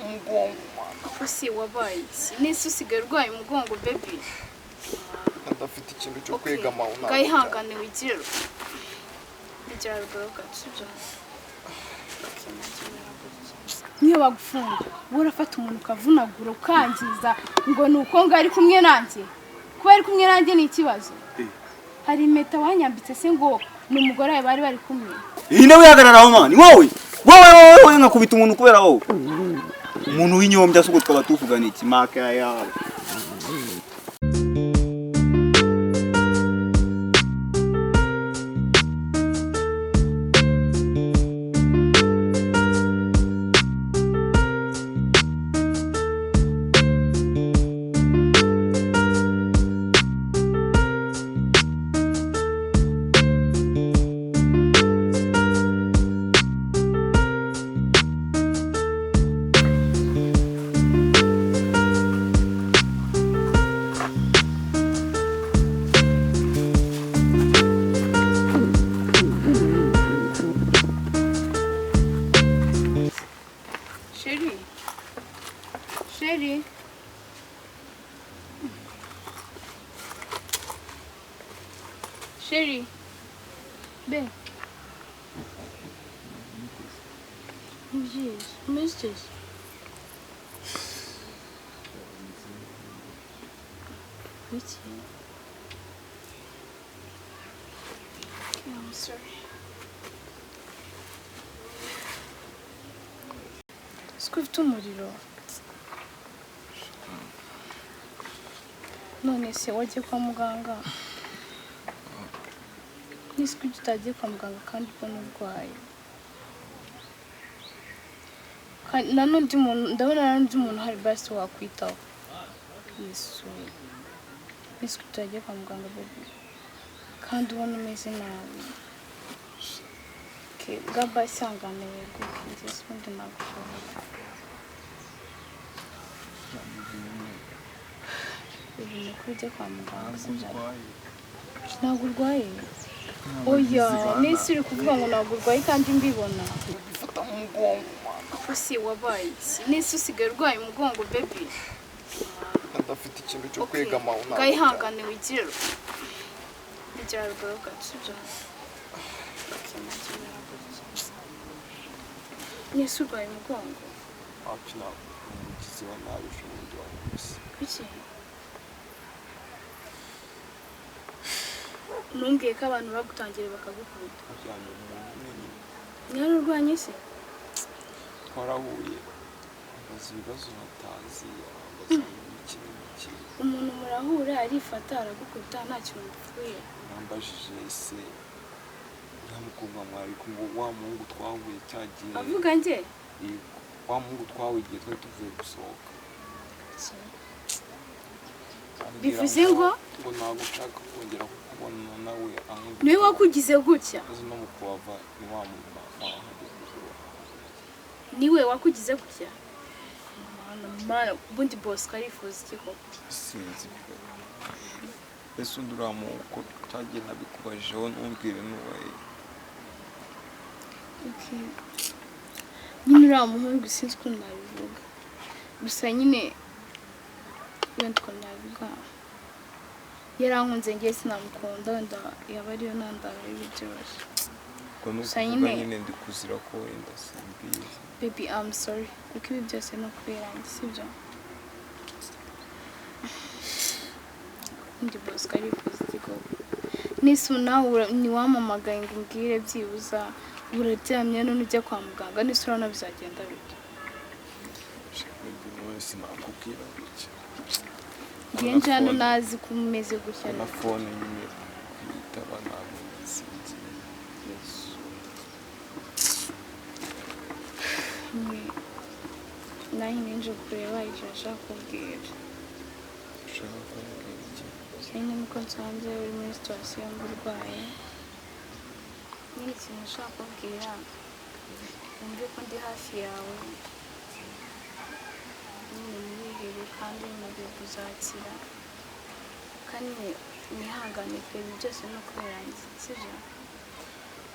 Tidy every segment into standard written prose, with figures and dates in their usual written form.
Umugongo, man. Ako si wabaye iki? Nese usigaye urwaye umugongo, baby? Ndafite ikintu cyo kwegama ntabwo. Ngayihangane, wigire igira ruguru gato, sibyo? Okay, nagenera gutya. Niyo bagufunga, wowe urafata umuntu ukavunagura, ukangiza, ngo ni uko ngo ari kumwe nanjye. Kuba ari kumwe nanjye ni ikibazo? Hari impeta wanyambitse se ngo ni umugore wawe bari bari kumwe? Iyi nawe ihagarara aho, man. Wowe wowe wowe wowe, nkakubita umuntu kubera wowe, umuntu w'inyombya. Se ubwo twaba tuvugana iki maka yawe? Chéri, chéri, chéri, be ni byiza, umeze ute se? Biki? Okay, I'm sorry. Siko ufite umuriro? None se wagiye kwa muganga? Nise kuki utagiye kwa muganga kandi ubona urwaye? Kandi nta n'undi muntu ndabona, nta n'undi muntu uhari basi wakwitaho. Yesu, nise kuki utagiye kwa muganga, baby, kandi ubona umeze nabi? Okay, bwa basi ihangane weguke, njye se ubundi nagushobora. Ibintu ko ujya kwa muganga, sibyo? Ntabwo urwaye? Oya, nese uri kuvuga ngo ntabwo urwaye kandi mbibona? Bifata mu mugongo, man. Ako si wabaye iki? Nese usigaye urwaye umugongo, baby? Ndafite ikintu cyo kwegama ntabwo. Ngayihangane, wigire igira ruguru gato, sibyo? Okay, nagenera gutya. Nese urwaye umugongo? Wapi, ntabwo umugizi wa nabi ubundi wankubise. Kuki ntumbwiye ko abantu bagutangira bakagukubita? Ajyanye umuntu umwe nyine. Mwarurwanye se? Twarahuye, ambaza ibibazo ntazi, ambaza ibiki n'ibiki. Umuntu murahura, arifata, aragukubita, nta kintu mupfuye? Yambajije ese uriya mukobwa mwari kumwe, wa muhungu twahuye cya gihe? Avuga njye? Yego, wa muhungu twahuye igihe twari tuvuye gusohoka. Ambwira Bivuze ngo? Ngo ntabwo nshaka kongera kukubona nawe ankubita. Niwe wakugize gutya? Maze no mu kuhava ni wa mumama wankubise. Niwe wakugize gutya? Mana, mana, ubundi Bosco arifuza iki koko? Sinzi pe. Ese undi uriya muhungu ko cyagiye nabikubajijeho, ntumbwire n'uwaye? Okay. Nyine uriya muhungu sinzi ukuntu nabivuga, gusa nyine wenda ukuntu nabivuga, yarankunze, ngiye sinamukunda, wenda yaba ariyo ntandaro y'ibi byose. Ubwo ni Gusa ukuvuga nyine- nyine ndi kuzira ko wenda simbizi. Baby, I'm sorry, kuko ibi byose ni ukubera njye, sibyo? Undi Bosco arifuza iki koko? Nise nawe ntiwampamagaye ngo umbwire byibuza uraryamye, none ujya kwa muganga, nise urabona bizagenda bite? Baby, sinakubwira gutya. Ngiye nje hano nazi ko umeze gutya. Na phone nyine kuyitaba ntabwo sinzi. Yesu. Nanjye ninje kureba icyo nshaka kubwira. Ushaka kumbwira iki? Nyine nuko nsanze uri muri situation y'uburwayi, nyine ikintu nshaka kubwira, wumve ko ndi hafi yawe. Nyine ntiwihebe, kandi nyine uzakira, kandi nihangane pe. Ibi byose ni ukubera njye, sibyo?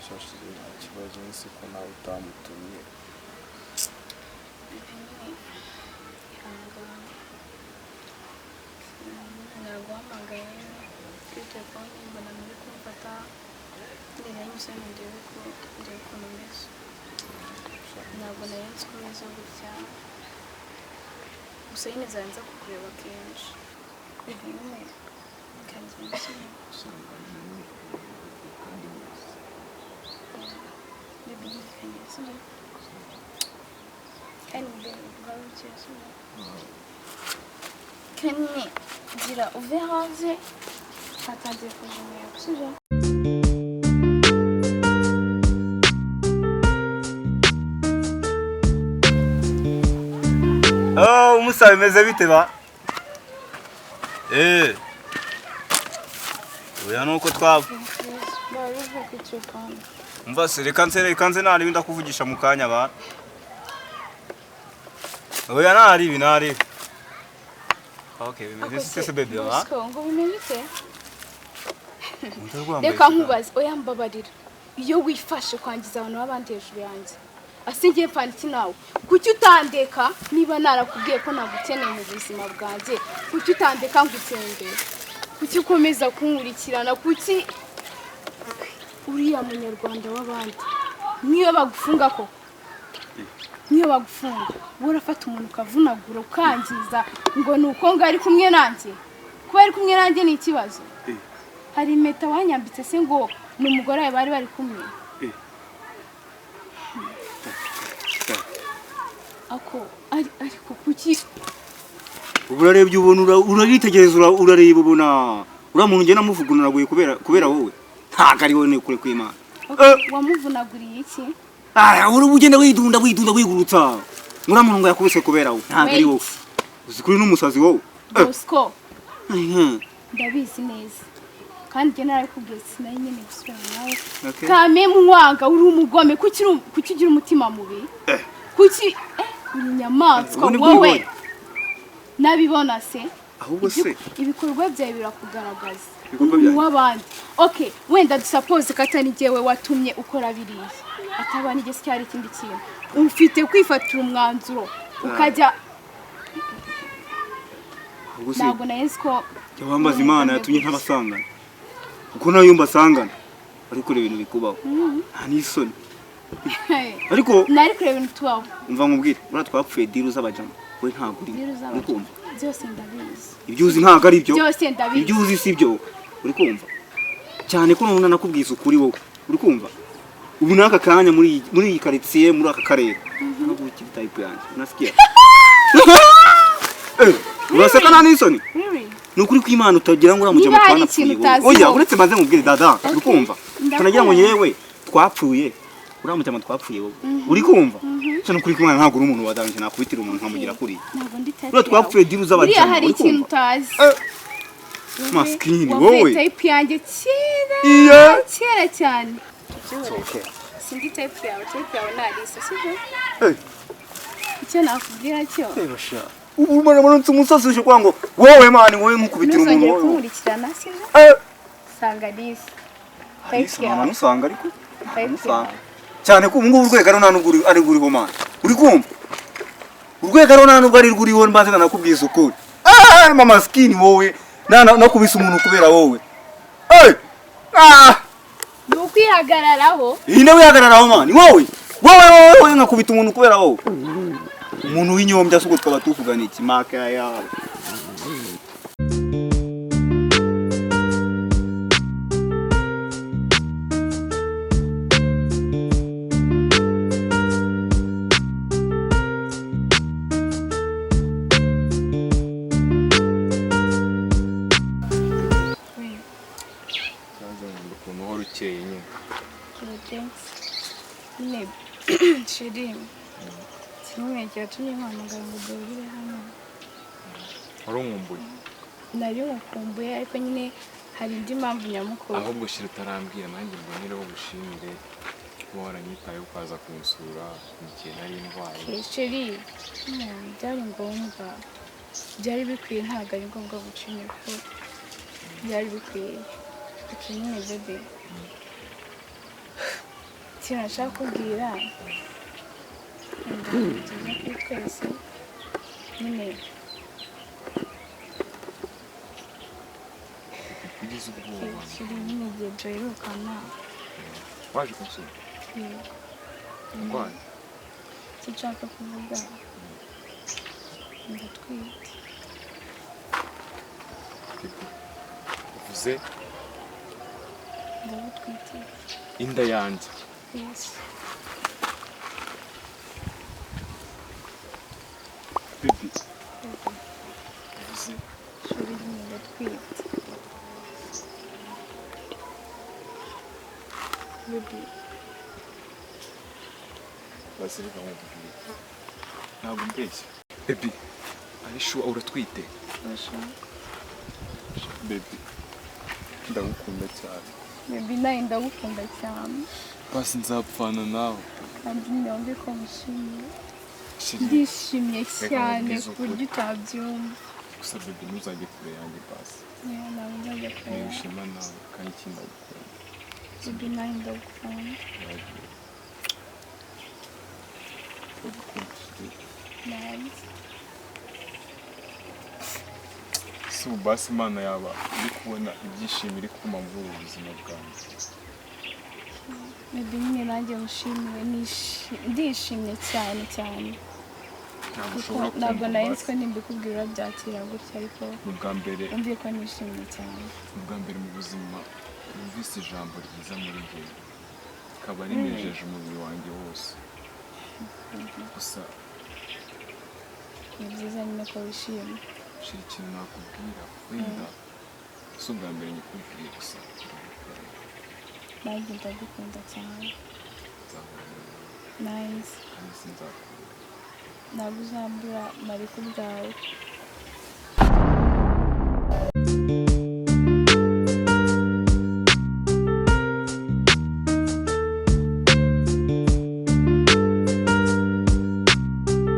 Shashize, nta kibazo, nzi ko nawe utamutumye. Ibi nyine Nanyuze hano ndebe ko ndebe ukuntu umeze. Ntabwo nari nzi ko umeze gutya. Gusa nyine nzajya nza kukureba kenshi. Bebe nyine kangenda sibyo? Bebe nyine kangenda sibyo? Kandi bebe ugarukire sibyo? Kandi gira uve hanze hatangiye kuza umuyaga sibyo? Oh, umusa bimeze bite ba? Eh. Oya nuko twaba. Bari uvuye kuri telefone. Umva se reka nze nari ndakuvugisha mu kanya ba. Oya nari ibi nari. Okay, bimeze bite se bebe ba? Bosco, ngo bimeze bite? Umuntu Reka nkubaze, oya mbabarira. Iyo wifashe kwangiza abantu b'abandi hejuru yanjye. Asingiye mpfana iki nawe? Kuki utandeka niba narakubwiye ko nagukeneye mu buzima bwanjye? Kuki utandeka ngo utembere? Kuki ukomeza kunkurikirana? Kuki uriya munyarwanda w'abandi niyo bagufunga koko? Niyo bagufunga wowe urafata umuntu ukavunagura ukangiza ngo ni uko ngo ari kumwe nanjye? Kuba ari kumwe nanjye ni ikibazo? Hari impeta wanyambitse se ngo ni umugore wawe bari bari kumwe? Ako ariko kuki Ubu urarebye ubona uraritegereza urareba ubona uriya muntu ngenda muvugunuraguye kubera wowe. Ntabwo ari wowe ni kure kw'Imana. Okay, wamuvunaguriye iki? Ah, uri ugenda widunda widunda wigurutsa. Uriya muntu ngo yakubise kubera wowe. Ntabwo ari wowe. Uzi kuri n'umusazi wowe. Bosco, ndabizi neza kandi njye narabikubwiye sinari nyine gusubirana nawe. Okay. Kame mwanga uri umugome, kuki ugira umutima mubi? Kuki uri inyamaswa Ubu nibwo wowe? ubibonye. Nabibona se. Ahubwo se Ibikorwa byawe birakugaragaza. Ibikorwa Umuntu byanjye? w'abandi. Okay, wenda dusuppose ko atari njyewe watumye ukora biriya, ataba n'igese cyari ikindi kintu, ufite kwifatira umwanzuro ukajya. Ahubwo se Ntabwo nari nzi ko jya wambaza Imana yatumye ntabasangana. Kuko nayo mbasangana. Ariko kureba ibintu bikubaho. Nta n'isoni. Ariko Nari kureba ibintu tubaho. Umva nkubwire, uriya twapfuye deal z'abajama. We ntabwo uri. Deal z'abajama. Uri kumva? Byose ndabizi. Ibyo uzi ntabwo ari byo. Byose ndabizi. Ibyo uzi si byo. Uri kumva? Cyane ko none nakubwiza ukuri wowe. Uri kumva? Ubu n'aka kanya muri iyi quartier, muri aka karere. Ntabwo ukiri type yanjye. Unasikia? Uraseka nta n'isoni? Really? Ni ukuri kw'Imana utagira ngo uriya mujama Niba hari twanapfuye ikintu wowe. utazi Oya, wowe. uretse maze nkubwire dada, uri kumva? Ndakumva. Tunagira ngo yewe twapfuye. Uriya mujama twapfuye wowe. Uri kumva? Cyo ni ukuri kw'Imana ntabwo uri umuntu wadanje nakubitira umuntu nkamugira kuriya. Ntabwo ndi type Uriya twapfuye yawe. deal z'abajama. Buriya hari Uri ikintu kumva? utazi. Maskini Wavuye wowe. type yanjye kera. Iya. Kera cyane. Okay. Sindi type yawe, type yawe ni Alisa, sibyo? Eh. Icyo nakubwira cyo, Reba sha. Ubu umanutse umusozi uje kwa ngo wowe man wowe nkukubitira umuntu ntuzongere wowe. kunkurikirana, sibyo? Sanga Alisa. Alisa Type mama yawe. nusanga ariko. Type Nusanga. yawe. Cyane ko ubu ngubu urwego ari nta nubwo ari ruriho man. Uri kumva? Urwego ari nta nubwo ari ruriho mbanze nakubwiza ukuri. Ah, mama skin wowe. Na nakubise umuntu kubera wowe. Eh! Ah! Ni ukwihagararaho. Iyi nawe wihagararaho man. Wowe. Wowe wowe wowe nkakubita umuntu kubera wowe. Umuntu w'inyombya se ubwo twaba tuvugana iki maka yawe. Cyanze nkunda ukuntu uhora ukeye nyine. Nyine chéri, kimwe cyatumye mpamagara ngo duhurire hano. Wari unkumbuye? Nari nkukumbuye, ariko nyine hari indi mpamvu nyamukuru. Ahubwo shira utarambwira, nanjye mbonereho gushimire kuba waranyitayeho ukaza kunsura mu gihe nari ndwaye. Chéri, byari ngombwa, byari bikwiye, ntabwo ari ngombwa gucinya kuko byari bikwiye. Okay, nyine bébé, ikintu nashaka kubwira wenda ni byiza kuri twese nyine. Ugize ubwoba. Chéri, nyine igihe duherukana Waje kunsura? Yego. Ndwaye. Icyo nshaka kuvuga, ndatwite. Uvuze? Ndagutwite. Inda yanjye. Yes. Baby. Uvuze? Chérie, ndatwite. Baby. Basi reka nkubwire. Ntabwo mbeshya. Baby, are sure uratwite? Urashaka? Baby, ndagukunda cyane. Baby, nawe ndagukunda cyane. Basi nzapfana nawe. Kandi nyumve ko nishimiye. Chérie, Ndishimye cyane nkubwize ku buryo utabyumva. Gusa baby ntuzajye kure yanjye basi. Yeah, ntabwo nzajya kure yawe. Nishima nawe kandi ikindi ndagukunda. Baby, nawe ndagukunda. Ndagukunda chérie. Nanjye. Si ubu basi Imana yaba iri kubona ibyishimo iri kuma muri ubu buzima bwanjye. Baby, nyine nanjye mushimiye, ndishimye cyane cyane. Ntabwo Kuko ushobora ntabwo kumva nari nzi basi. ko nimbikubwira urabyakira gutya, ariko Ni ubwa mbere. umviye ko nishimye cyane. Ni ubwa mbere mu buzima numvise ijambo ryiza muri njye, rikaba rinejeje umubiri wanjye wose. Gusa ni byiza nyine ko wishimye. Shira ikintu nakubwira, wenda si ubwa mbere nyikubwiye, gusa ndagukunda. Nanjye ndagukunda cyane. Nzahora nawe. Nanjye. Kandi sinzakubura. Ntabwo uzambura mari ku bwawe.